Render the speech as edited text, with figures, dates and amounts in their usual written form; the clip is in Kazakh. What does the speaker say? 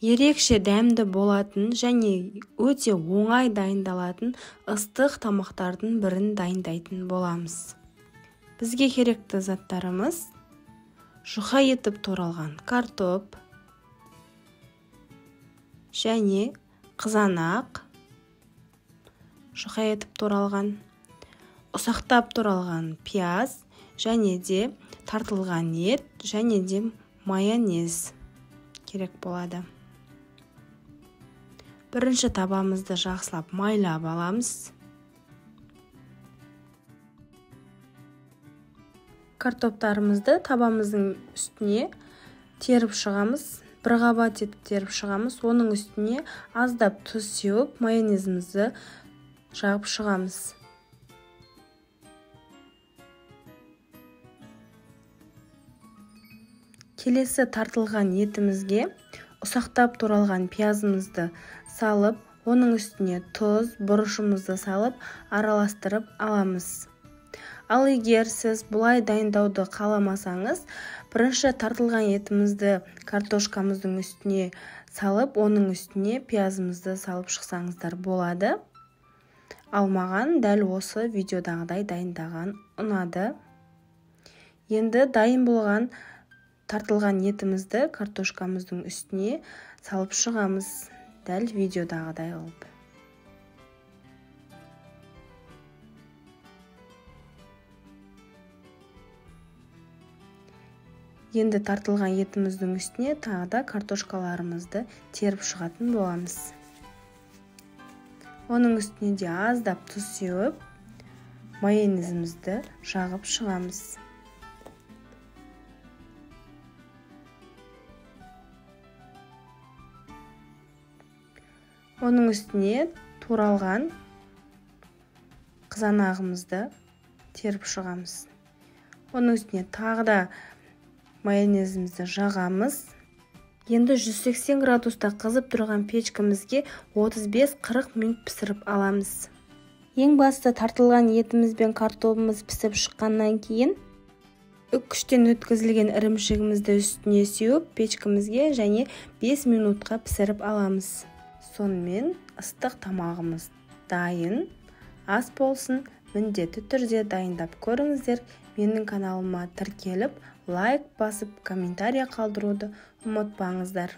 Ерекше дәмді болатын және өте оңай дайындалатын ыстық тамақтардың бірін дайындайтын боламыз. Бізге керекті заттарымыз: жұқа етіп туралған картоп және қызанақ, жұқа етіп туралған, ұсақтап туралған пияз және де тартылған ет және де майонез керек болады. Бірінші табамызды жақсылап майлап аламыз. Картоптарымызды табамыздың үстіне теріп шығамыз. Бір қабат етіп теріп шығамыз. Оның үстіне аздап тұз сеуіп, майонезімізді жағып шығамыз. Келесі тартылған етімізге ұсақтап туралған пиязымызды салып, оның үстіне тұз, бұрышымызды салып, араластырып аламыз. Ал егер сіз бұлай дайындауды қаламасаңыз, бірінші тартылған етімізді картошкамыздың үстіне салып, оның үстіне пиязымызды салып шықсаңыздар болады. Ал маған дәл осы видеодағыдай дайындаған ұнады. Енді дайын болған тартылған етімізді картошкамыздың үстіне салып шығамыз, дәл видеодағыдай қылып. Енді тартылған етіміздің үстіне тағы да картошкаларымызды теріп шығатын боламыз. Оның үстіне де аздап тұз сеуіп, майонезімізді жағып шығамыз. Оның үстіне туралған қызанағымызды теріп шығамыз. Оның үстіне тағы да майонезімізді жағамыз. Енді 180 градуста қызып тұрған печкамызге 35-40 минут пісіріп аламыз. Ең басты тартылған етіміз бен картобымыз пісіп шыққаннан кейін үккіштен өткізілген ірімшігімізді үстіне сеуіп, печкамызге және 5 минутқа пісіріп аламыз. Сонымен ыстық тамағымыз дайын. Ас болсын, міндетті түрде дайындап көріңіздер. Менің каналыма тіркеліп, лайк басып, комментария қалдыруды ұмытпаңыздар.